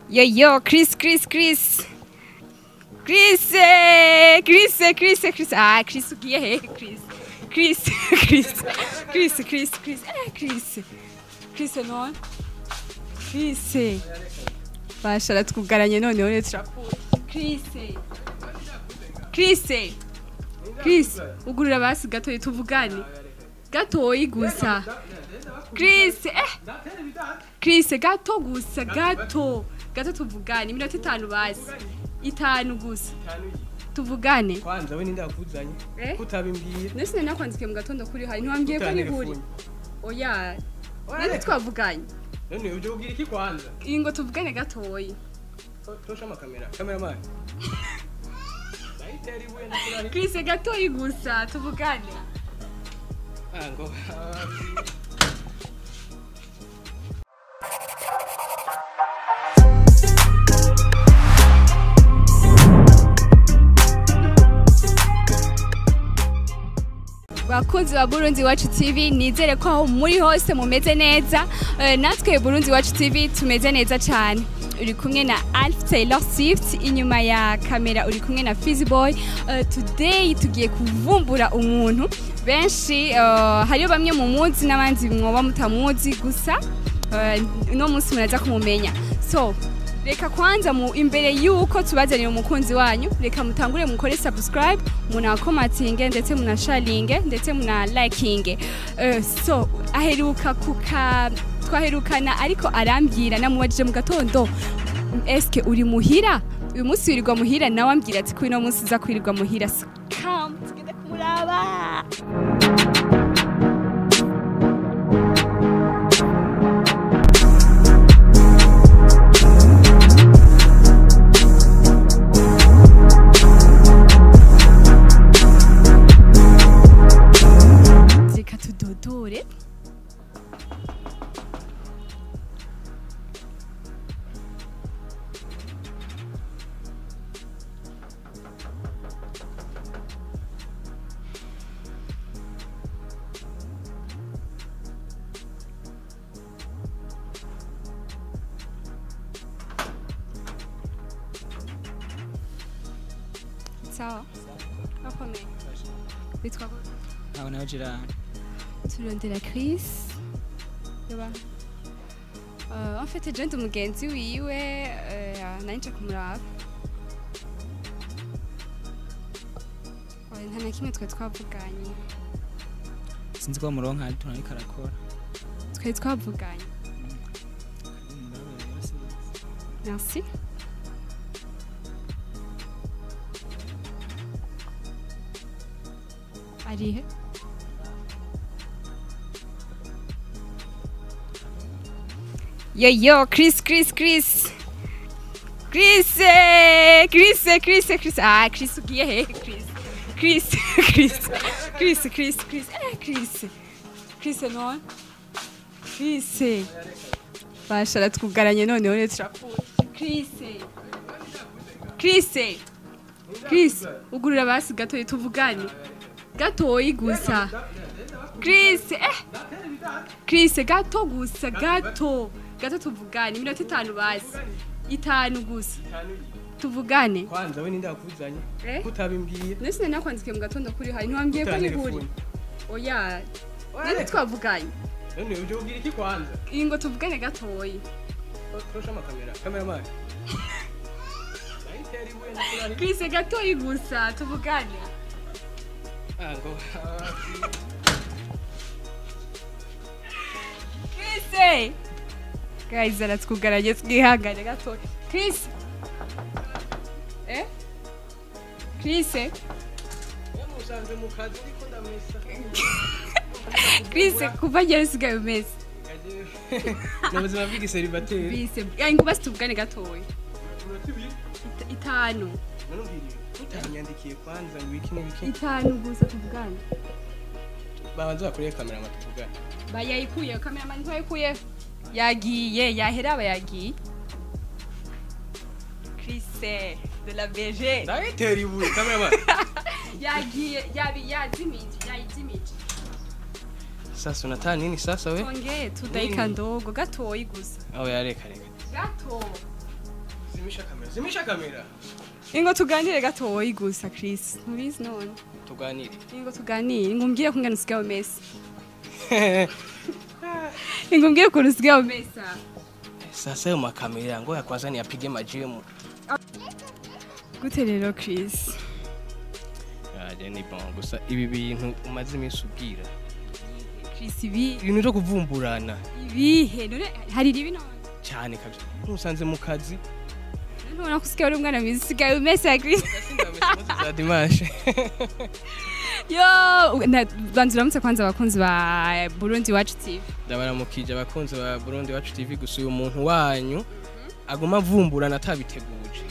Yo yo, Chris, Chris, Chris. Chris, Chris, Chris, Chris. Ah, Chris ugiye he? Chris. Chris, Chris. Chris, Chris, Chris. Chris. Chris none. Chris. Basha aratwugaranye noneho rero turapfuye. Chris. Chris. Chris, ugurura basi gatoyi tuvugane. Gatoyi gusa. Chris, Chris, gato gusa, gato. Gato tuvugane, iminota 5 basi. 5 gusa. Tuvugane. Kwanza we ninde akuzanye? Kutabimbwiye. Nese nakwandikiye mu gatondo kuri hari ntiwambwiye ko niburi. Oya. Nende twavuganye. None uje ubwira iki kwanza? Ingo tuvugane gatoyi. Tosha amakamera. Cameraman. Chris, gatoyi gusa, tuvugane. Ah, ngo. Bakunzi ba Burundi Iwacu TV, nizere ko aho muri hose mumeze neza. Natwe Burundi Iwacu TV tumeze neza cyane. Uri kumwe na Alf Taylor Swift, inyuma ya kamera uri kumwe na Fizzy Boy. Today tugiye kuvumbura umuntu benshi, hariyo bamwe mu muzi n'abandi mwoba mutamuzi, gusa uno munsi muraza kumumenya. So reka kwanza mu imbere yuko tubazanira umukunzi wanyu, reka mutangure mukore subscribe, muna commentinge ndetse muna sharinge ndetse muna likinge. So aheruka kuka twaherukana ariko arambwira namubajije mu gatondo, eske uri muhira uyu munsi wirirwa muhira? Nawe ambwira ati kuno munsi uza kwirirwa muhira. So come tugende kumuraba. Reka tudodore. Sawa. Akomeye. Witwa gute? Aho naho Gerard. Turondera Chris. Yoba. En fait je ndi umugenzi wiwe, nanje kumuraba. Oya, nta na kimwe twe twavuganye. Sinzi ko muronka ari tunariko arakora. Twe twavuganye. Merci. Arihe? Yo yo, Chris, Chris, Chris. Chris, Chris, Chris, Chris. Ah, Chris ugiye he? Chris. Chris, Chris. Chris, Chris, Chris. Chris. Chris none. Chris. Basha aratwugaranye noneho rero turapfuye. Chris. Chris. Chris, ugurura basi gatoyi tuvugane. Gatoyi gusa. Chris, Chris, gato gusa, gato. Gato tuvugane, iminota 5 basi. 5 gusa. Tuvugane. Kwanza we ninde akuzanye? Kutabimbwiye. Nese nakwandikiye mu gatondo kuri hari ntiwambwiye ko niburi. Oya. Nende twavuganye. None uje ubwira iki kwanza? Ingo tuvugane gatoyi. Tosha amakamera. Cameraman. Chris, gatoyi gusa, tuvugane. Ah, ngo. Chris! Guys, aratwugaranye twihangane gatoyi. Chris! Chris! Yamusanze mu kazi ndiko ndamesa. Chris, kuva ngere usigaye umeze. Nabuzima bw'igiseribateri. Bise, ingo basi tuvugane gatoyi. 5. None umbwira utanyandikiye kwanza ngo iki n'ibiki? 5 gusa tuvugane. Babanza bakoreye kamera matuvugane. Bayayikuye, cameraman ntayikuye. Yagiye, yahera bayagiye. Chris de la BG. Ndayitera ibuye cameraman. Yagiye, yabi yazimije, yayizimije. Sasa unataka nini sasa we? Tuongee tu dakika ndogo gatoyi gusa. Aho yareka reka. Gato. Zimisha kamera, zimisha kamera. Ingo tuganire gatoyi gusa Chris. Ntubizi none. Tuganire. Ingo tuganire, ingo umbwire ko ngana usigaye umesa. Ingo umbwire ukuntu usigaye umesa. Sasa ayo makamera ngoya kwanza niyapige majimu. Gute rero Chris? Aje ni bon gusa ibi bintu umaze iminsi ubwira. Chris ibi Ibintu byo kuvumburana ibihe none hari ribi none. Cyane kabisa. Ntusanze mu kazi. Ntubona ko usigaye uri umwana mwiza usigaye umesa Chris. Za dimanche. Yo, banza uramutse kwanza abakunzi ba Burundi Iwacu TV. Ndabaramukije abakunzi ba Burundi Iwacu TV, gusa uyu muntu wanyu aguma avumburana atabiteguje.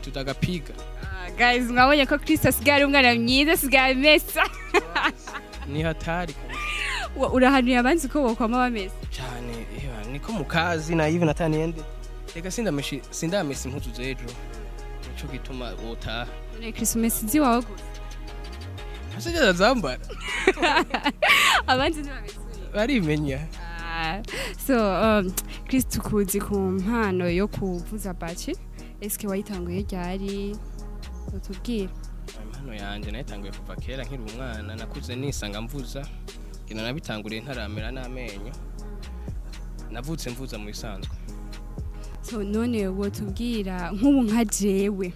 Tutagapiga. Guys, mwabonye ko Chris asigaye ari umwana mwiza, asigaye amesa. Ni hatari kabisa. Urahanuye abanzi ko bokwama bamesa. Cyane, ewa, niko mu kazi na even ataniende. Reka sindamesa impuzu z'ejo. Nico gituma wotaha. None Chris umesa iziwawe gusa. Ntasijya zambara. Abandi ntibamesure. Barimenya. So, Chris tukuzi ku mpano yo kuvuza baci. Eske wayitanguye ryari? Utubwire. Impano yanje nayitanguye kuva kera nkiri umwana, nakuze nisanga mvuza. Ngina nabitanguriye ntaramera n'amenyo. Navutse mvuza mu bisanzwe. So none wotubwira nk'ubu nka jewe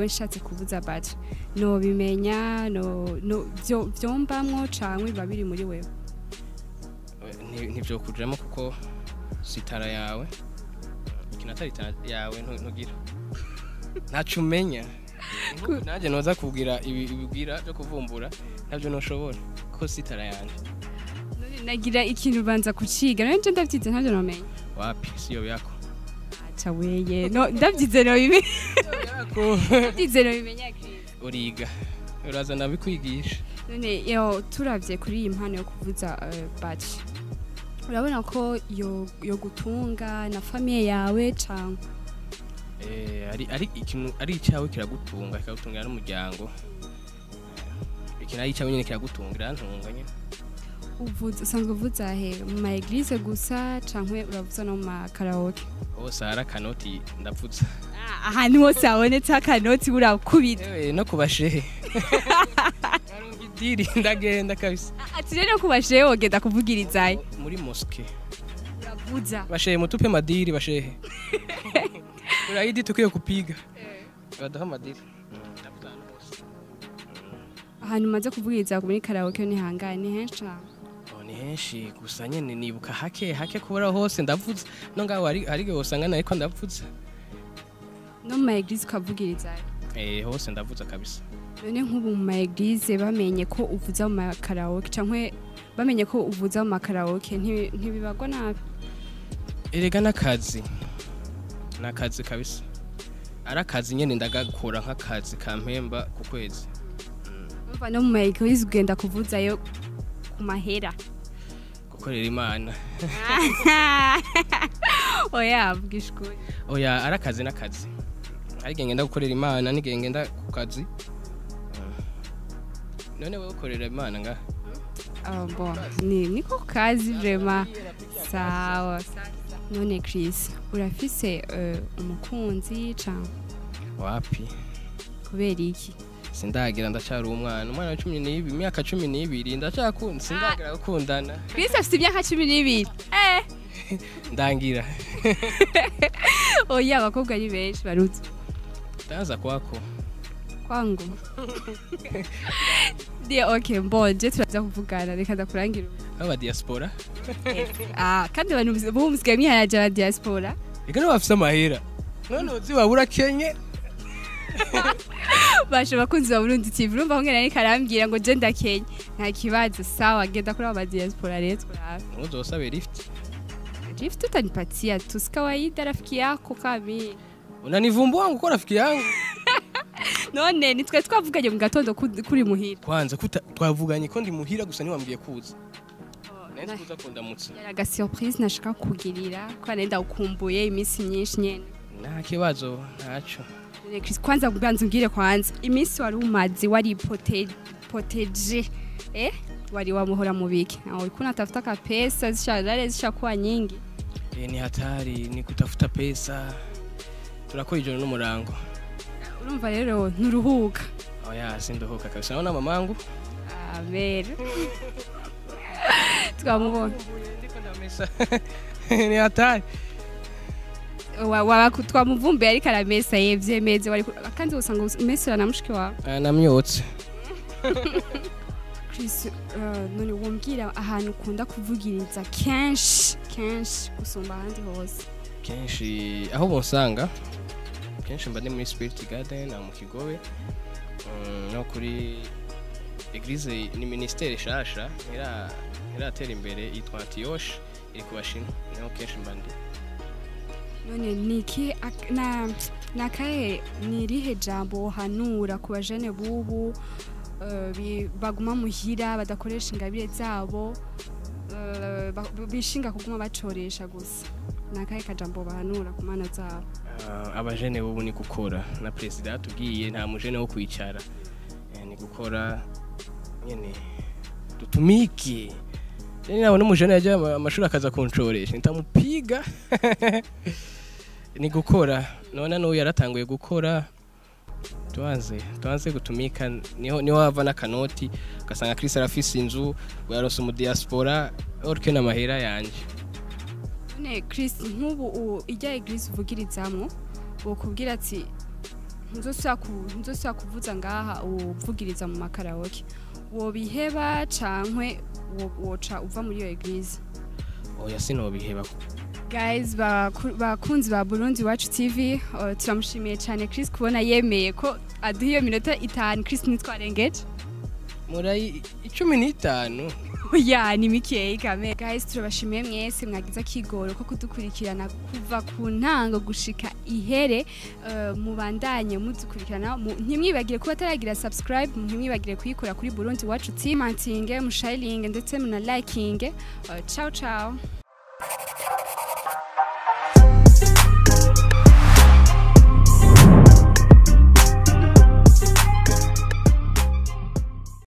nshatse kuvuza baci. No bimenya no vyombamwo cankwe biba biri muri wewe. Ntivyo kujamo kuko sitara yawe. Ikinatari yawe ntugira. Ntacu umenya. Naje noza kubwira ibibwira byo kuvumbura ntabyo noshobora kuko sitara yanje. None nagira ikintu banza kuciga none nje ndavyize ntabyo nomenya. Wapi siyo yako. Acha weye no ndavyize no bibi. Yako. Ndavyize no bimenya Chris. Uriga. Uraza nabikwigisha. None yo turavye kuri iyi mpano yo kuvuza baci. Urabona ko yo gutunga na famille yawe canke ari ikintu ari icyawe kiragutunga kikagutunga n'umuryango. Ikintu ari icyawe nyine kiragutunga irantunga nyine. Uvuza usanzwe uvuza he mu ma église gusa canke uravuza no mu ma karaoke? Hose hari akanoti ndavuza. Ahantu hose habonetse akanoti urakubita. Ewe no kubashehe. Arungidiri ndagenda kabisa. Ati rero kubashehe wogenda kuvugirizayo. Muri mosque. Uravuza. Bashehe mutupe madiri bashehe. Uraidi tukwiye kupiga. Baduha amadiri. Ndavuza ahantu hose. Ahantu umaze kuvugiriza muri karaoke ni hangahe? Ni henshi cane. Ni henshi gusa nyene nibuka hake hake kubura hose ndavuza. No ngaho hari usanga nariko ndavuza. No mu ma église ukavugirizayo? Hose ndavuza kabisa. None nk'ubu mu ma église bamenye ko uvuza mu ma karaoke canke bamenye ko uvuza mu ma karaoke ntibibagwa nabi? Erega nakazi. Nakazi kabisa. Arakazi nyene ndagakora nk'akazi kampemba ku kwezi. Umva no mu ma église ugenda kuvuzayo ku mahera. Gukorera Imana. Oya bwishkuri. Oya arakazi nakazi. Ariko ngenda gukorera Imana nige ngenda ku kazi. None wewe ukorera Imana nga? Bon, niko kazi vraiment. Sawa. None Chris, urafise umukunzi canke? Wapi? Kubera iki? Sindagira ndacyari umwana, umwana wa 12, imyaka 12 ndacyakunda, sindagira gukundana. Chris afite imyaka 12. Ndangira. Oya abakobwa ari benshi baruzi. Ndaza kwako. Kwangu. Ndiyo okay, mbonje turaza kuvugana reka ndakurangira. Aba diaspora. Kandi abantu bo musigaye mwiharaje aba diaspora. Ega no bafise amahera. None uzi wabura Kenye. Basho bakunzi ba Burundi TV urumva ko ngena karambwira ngo je ndakenye. Nta kibazo sawa genda kuri aba diaspora rero turabe. Uzosabe lift. Lift utanipatia tu si kawaida rafiki yako kami. Unanivumbua ngo ko rafiki yangu. None nitwe twavuganye mu gatondo kuri muhira. Kwanza twavuganye ko ndi muhira gusa ntiwambwiye kuza. Nari kuza kundamutsa. Yaraga surprise nashaka kugirira ko nenda ukumbuye iminsi myinshi nyene. Nta kibazo ntaco. None Chris kwanza kubanza umbwire kwanza iminsi wari umazi wari poteje wari wamuhora mubiki na ulikuwa unatafuta ka pesa zisha zishakuwa nyingi. Ni hatari ni kutafuta pesa. Turakora ijoro n'umurango. Urumva rero nturuhuka. Oya, sinduhuka kabisa. Naona mamangu. Amen. Twamubonye. Ndiko ndamesa, ni hatari. Twamuvumbuye ariko aramesa, yevyemeze wari kandi usanga umesera na mushiki wawe. Ah, namyotse. Chris, none wombwira ahantu ukunda kuvugiriza kenshi kenshi gusumba ahandi hose? Kenshi aho bonsanga kenshi mba ndi muri Spirit Garden aho mu Kigobe, no kuri église, ni ministère shasha iratera imbere yitwa Antioche, iri ku Bashinwa, niho kenshi mba ndi. None niki na nakahe, ni irihe jambo wohanura ku bajene bubu baguma muhira, badakoresha ingabire zabo, bishinga kuguma bacoresha gusa? Nakahe kajambo bahanura ku mana zabo? Ah, abajene bubu ni gukora, na perezida yatubwiye nta mujene wo kwicara. Ni gukora nyene, dutumike. Rero nabona umujene yajya amashuri akaza kuncoresha, ntamupiga. Ni gukora. None n'uyu yaratanguye gukora. Tuanze gutumika, niho hava n'akanoti, ugasanga Chris arafise inzu, ngo yarose mu diaspora, orke n'amahera yanje. None Chris, nk'ubu ijya église uvugirizamwo wokubwira ati ntuzosubira kuvuza ngaha, uvugiriza mu makaraoke, wobiheba cankwe woca uva muri iyo église? Oya, sinobiheba. Guys, bakunzi ba Burundi Iwacu TV, turamushimiye cyane Chris kubona yemeye ko aduha iyo minota 5. Chris, ntitwarengeje. Murayi 15. Oya, ni mikeyi kame. Guys, turabashimiye mwese mwagize akigoro ko kudukurikirana kuva ku ntango gushika ihere. Mubandanye mudukurikirana. Ntimwibagire kuba ataragira subscribe, ntimwibagire kuyikora kuri Burundi Iwacu TV, mantinge, musharinge ndetse muna likinge. Ciao ciao.